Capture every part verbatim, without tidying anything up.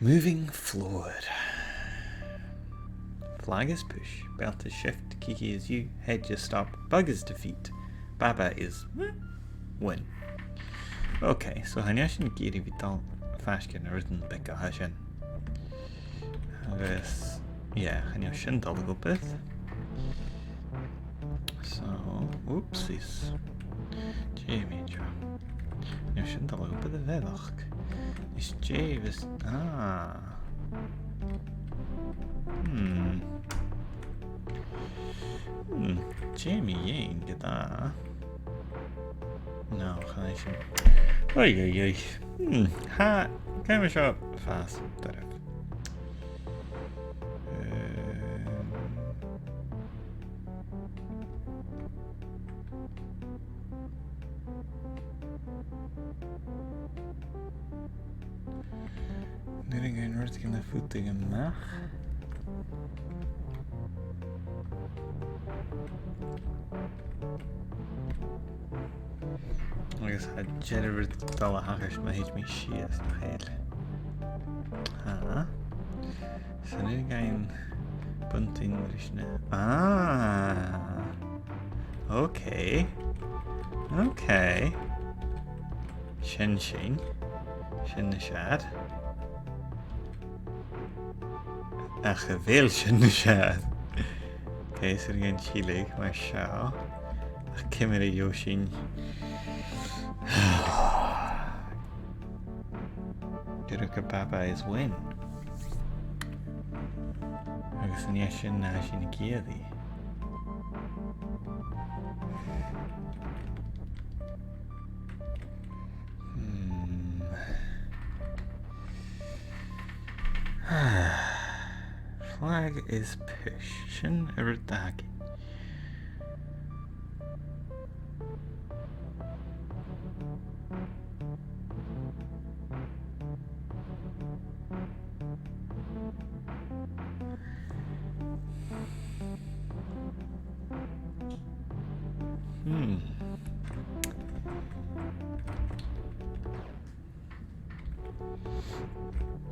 Moving floor. Flag is push. Belt is shift. Kiki is U. Hedge is stop. Bug is defeat. Baba is win. Okay, so chan eil sinn ag iarraidh a bhith a' dol faisg air na rudan beaga sin. Agus, yeah, chan eil sin a' dol a dh'obair. So, oopsies. Dè mu dheidhinn seo? Chan eil sin a' dol a dh'obair a bheil. Is dè bhios, ah. Hmm. Hmm. Dè mu dheidhinn ge-tà? No, chan eil sin. Oi, oi, oi. Hmm. Tha, cùm seo fàs doirbh. Ehm. Nuair a gheibh mi rudeigin a' phutadh a-mach. Agus tha dearbh rud a' dol a thachairt ma thèid mi sìos, nach eil? Tha. So nuair a gheibh mi buntainn ris na, ah. Okay. Okay. Sin sin. Sin nas fheàrr. Ach a bheil sin nas fheàrr? Okay, so gheibh mi tilleadh mar seo. Ach ciamar a gheibh sinn? Dìreach gu Baba is win. Agus an e sin na tha sinn ag iarraidh? Hmm. Flag is push. Sin an rud a th' againn. Hmm.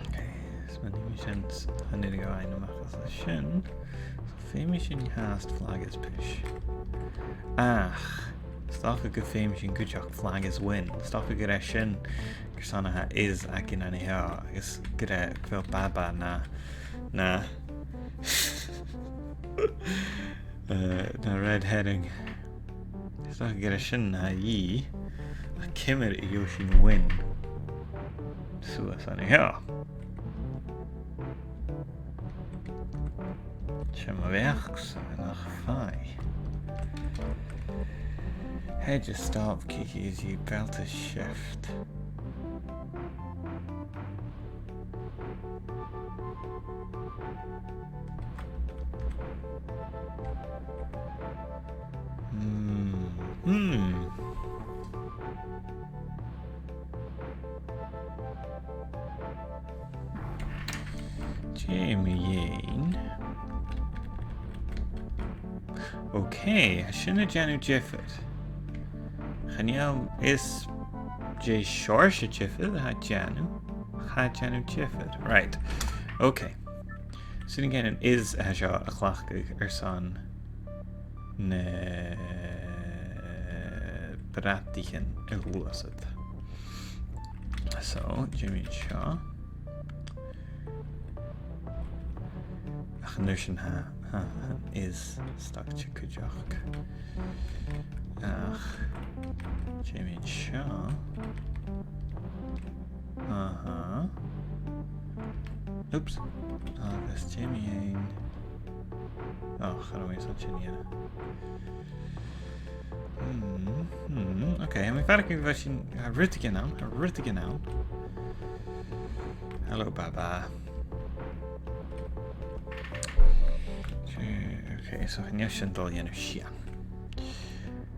Okay, so nì mi sin, chan eil e gu h-àraid a-mach às a sin. So feumaidh sinn fhathast flag is push. Ach, 's dòcha gum feum sinn cuideachd flag is win. 'S dòcha gur e sin, carson a tha is againn an seo, agus gur e, gu bheil Baba na, na, eh, na red herring. 'S dòcha gur e sin na tha i, ach ciamar a gheibh sinn win suas an seo? Sin mo bheachd-sa, nach fhaigh. Hedge is stop, Kiki is U, belt is shift. Hmm. Hmm. Dè mu dheidhinn? Okay, tha sin a' dèanamh diofar. Chan eil fhios dè seòrsa diofar a tha e a' dèanamh. Tha e a' dèanamh diofar. Right. Okay. Sin againn an is a tha seo a chleachdadh airson na brataichean a ghluasad. So, dè mu dheidhinn seo? Ach an uair sin tha, tha, tha an is stagte cuideachd. Ach, dè mu dheidhinn seo? Aha. Oops. Agus dè mu dheidhinn? Oh, cha robh mi a' smaoineachadh air sin. Hmm, hmm, okay, tha mi a' faireachdainn gu bheil sin, tha rudeigin ann, tha rudeigin ann. Hello, Baba. Okay, so chan eil sin a' dol a dhèanamh sìon.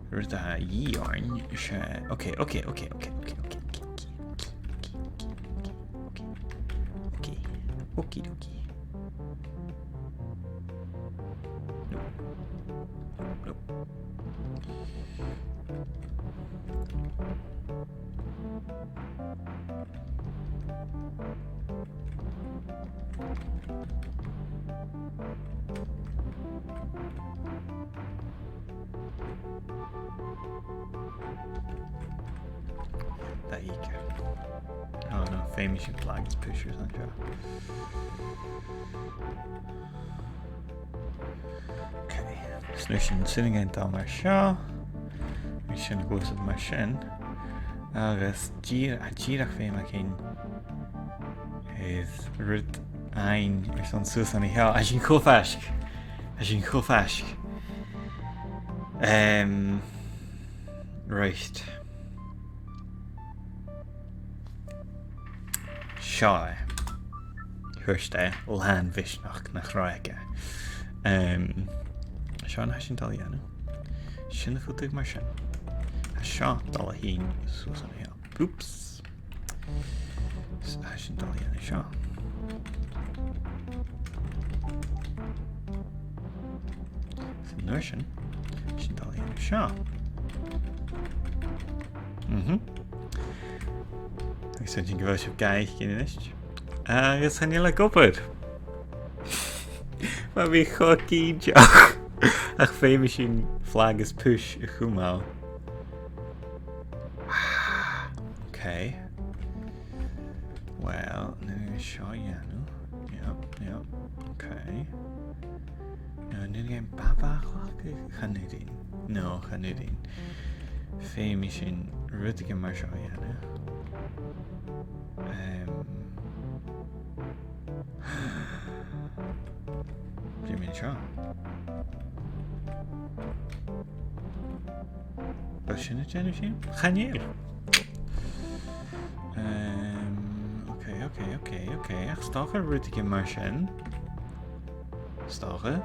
Rud a tha a dhìth oirnn, 's e, okay, okay, okay. Okay. Okie dokie. Nope. Nope, nope. There you go. Oh no, feumaidh sinn flag is push airson seo. Okay. Is an uair sin, sin againn, dà mar seo. Bidh sin a' gluasad mar sin. Agus dìr-, a, dìreach feum againn air rud fhaighinn airson suas an seo. Tha sinn cho faisg. Tha sinn cho faisg. Em, right. Seo e. Thuirt e, làn-mhisneachd, nach robh e? Em, seo na tha sinn a' dol a dhèanamh. Sin a' phuttadh mar sin. Tha seo a' dol a thighinn suas an seo. Oops. S-, tha sinn a' dol a dhèanamh seo. Is an uair sin, tha sinn a' dol a dhèanamh seo. Mhm. Agus tha sinn gu bhith sibh ga fhaicinn a-nis. Agus chan eil e ag obair. Bha mi cho cinnteach. Ach feumaidh sinn flag is push a chumail. Okay. Well, nì sinn seo a dhèanamh. Yep, yep. Okay. No, nì sinn bàbà a chleachdadh? Chan urrainn. No, chan urrainn. Feumaidh sinn rudeigin mar seo a dhèanamh. Em, Dè mu dheidhinn seo? Bheil sin a' dèanamh sin? Chan eil. Em, okay, okay, okay, okay. Ach 's dòcha rudeigin mar sin. 'S dòcha.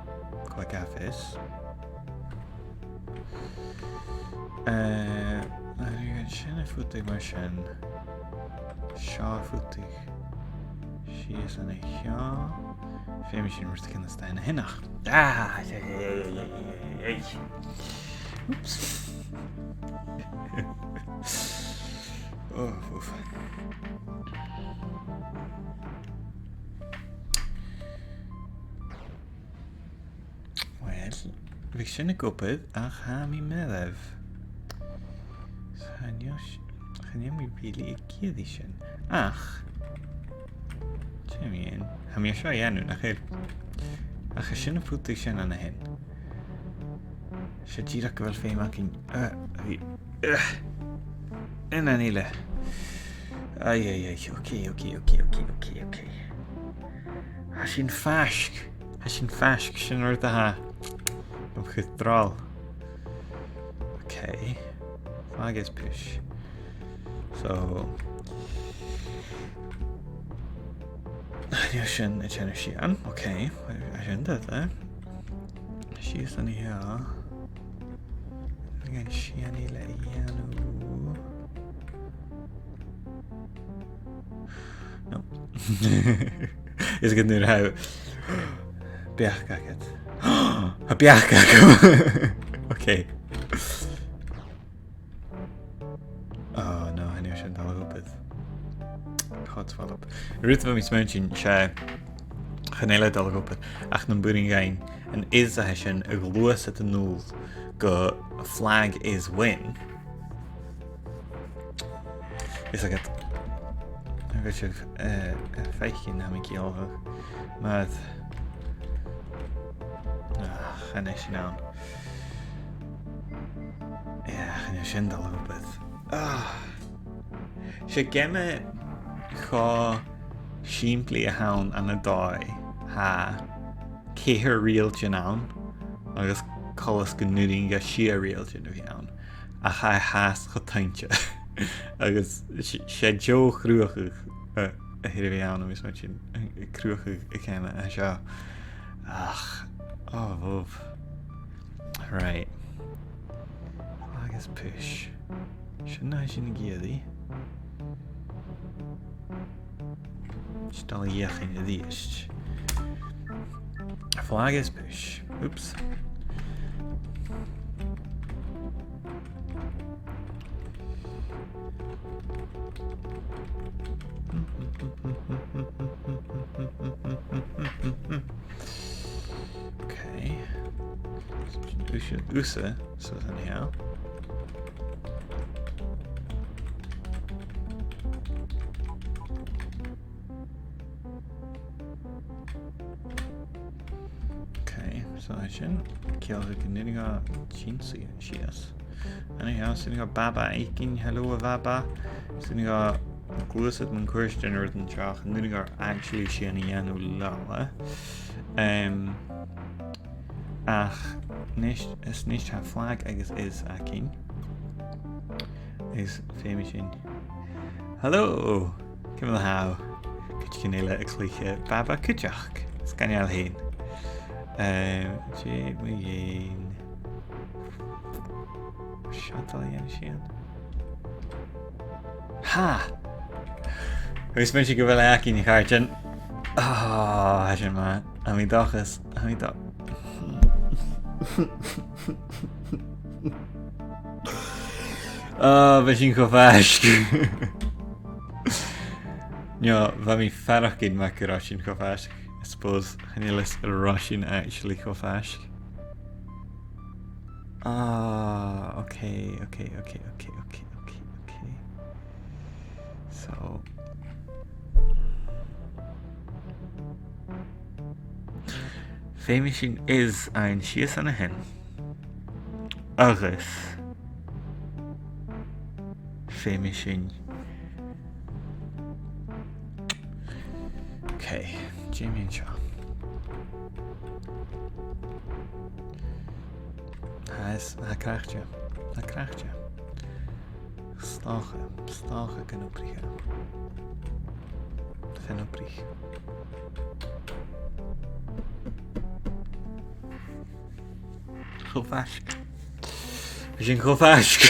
Cò aig a tha fios? Eh, agus sin a' phutadh mar sin. Seo a' phutadh sìos an seo. Feumaidh sinn rudeigin a-staigh an sin ach. Ah, oops. Oh, oof. Well, bhiodh sin ag obair, ach tha mi marbh. Chan eil s-, chan eil mi really ag iarraidh sin. Ach, dè mu dheidhinn, tha mi air seo a dhèanamh, nach eil? Ach tha sin a' phutadh sin an sin. 'S e dìreach gu bheil feum againn, uh, uh, in an uile. Ai, ai, ai, okay, okay, okay. Tha sinn faisg. Tha sinn faisg, sin rud a tha. Am chuid drol. Okay. Flag is push. So. Nì sinn sin a' dèanamh sìon. Okay. Tha sin dìreach, eh? Sìos an seo. Bidh sinn a' dèanamh sìon eile a dhèanamh. No. Is gu nuair a tha beachd agad. Tha beachd agam. Okay. Oh no, chan eil sin a' dol a dh'obair. Codswallop. Rud a bha mi a' smaointinn, 's e, chan eil e a' dol a dh'obair, ach nam b' urrainn dhuinn an is a tha sin a ghluasad a-null gu flag is win. Is agad, a bheil sibh, eh, a' faicinn, tha mi ciallach. Mar, ah, chan e sin ann. Yeah, chan eil sin a' dol a dh'obair. Ah. 'S e geama cho sìmplidh a th' ann ann an dòigh, tha ceithir riaghailtean ann, agus coltas gun urrainn dha sia riaghailtean a bhith ann. Ach tha e fhathast cho toinnte. Agus 's e, 's e deagh chruthachadh, eh, a th' air a bhith ann, agus mar sin, eh, cruthachadh a' cheana seo. Ach, oh, bhobh. Right. Agus push. Sin na tha sinn ag iarraidh. Is dòcha gun dèan sinn a-rithist. Flag is push. Oops. Siud thusa, so tha e an seo. Okay, so tha sin. Ceangail gun urrainn dhomh tighinn sìos. Anyhow, 's urrainn dhomh Baba fhaicinn. Hello, a Baba. 'S urrainn dhomh gluasad mun cuairt air an rud an-seo. Chan urrainn dhomh actually sìon a dhèanamh leotha. Um, ach a-nis, a-nis tha flag agus is againn. Is feumaidh sinn. Hello! Ciamar a tha thu? Cuideigin eile a' cluich Baba cuideachd. Sgoinneil fhèin. Ehm, dè mu dheidhinn. Seatal a dhèanamh sin. Ha! Agus mar sin gu bheil e againn, a chàirdean. Ah, tha sin math. Tha mi an dòchas. Tha mi an dò-, ah, bha sin cho faisg. No, bha mi a' faireachdainn mar gun robh sin cho faisg. I suppose, chan eil fhios an robh sin actually cho faisg. Ah, okay, okay, okay. So, feumaidh sinn is fhaighinn sìos an sin. Agus feumaidh sinn. Okay, dè mu dheidhinn seo? Tha, is, tha craicte. Tha craicte. 'S dòcha, 's dòcha gun obraich e. Chan obraich. Cho faisg. Bha sin cho faisg.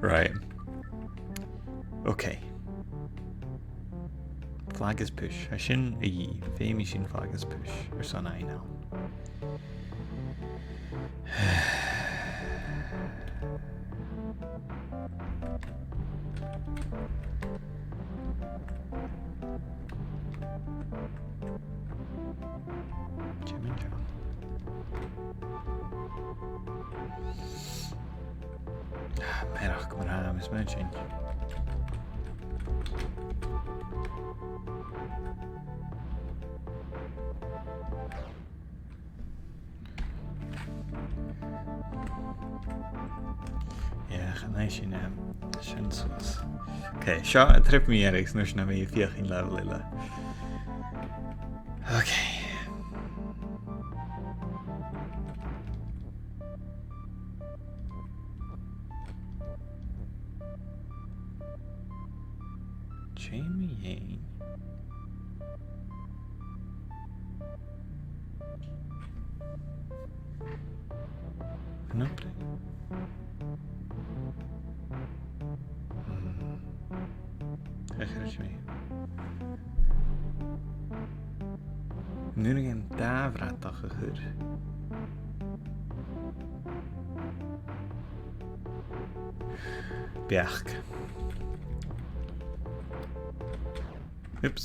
Right. Okay. Flag is push. Tha sin a dhìth. Feumaidh sinn flag is push airson fhaighinn ann. Jimmy John. Ah, mearachd mar a tha, is mar sin. Yeah, chan e sin, em, sin suas. Okay, seo an trip mu dheireadh, 's an uair sin tha mi a' feuchainn level eile. Okay. Dè mu dheidhinn? An obraich? Hmm. A chreideas mi. An urrainn dhomh dà bhratach a chur? Beachd. Oops.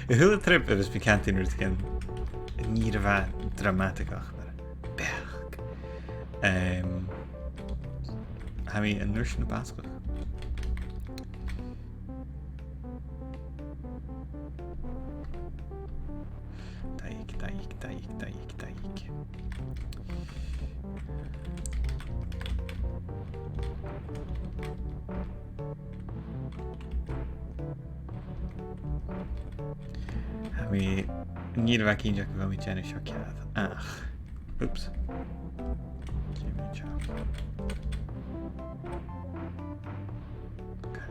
A h-uile trip a bhios mi a' cantainn rudeigin, nì e dramatic ach mar beachd. Em, tha mi an uair sin a' basgadh. Tadhg, tadhg, tadhg, tadhg, tadhg. Tha mi, nì mi cinnteach gu bheil mi a' dèanamh seo ceart. Ach. Oops. Dè mu dheidhinn seo? Okay.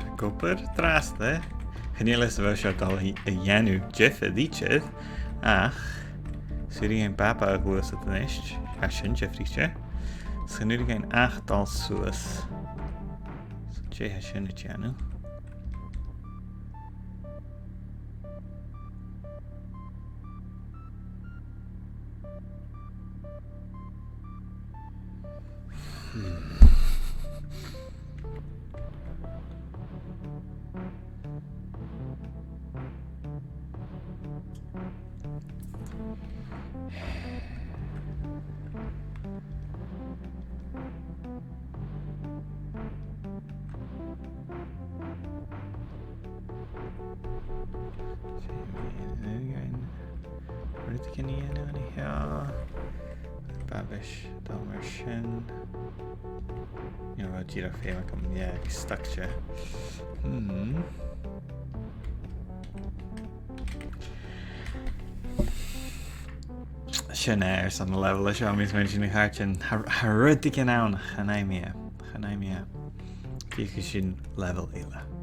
Ag obair an-dràsta. Chan eil fhios a bheil seo a' dol a, a dhèanamh diofar idir, ach 's urrainn dhuinn Baba a ghluasad a-nis, tha sin diofraichte. 'S chan urrainn dhuinn ach dol suas. So, dè tha sin a' dèanamh? Rudeigin a dhèanamh an seo. Babish, dol mar sin. Nì mi dìreach feum agam, yeah, stuck-te. Hmm. Sin e airson an level seo, 's mi a' smaointinn, a chàirdean, tha, tha rudeigin ann, chan fhaigh mi e, chan fhaigh mi e. Feuch sinn level eile.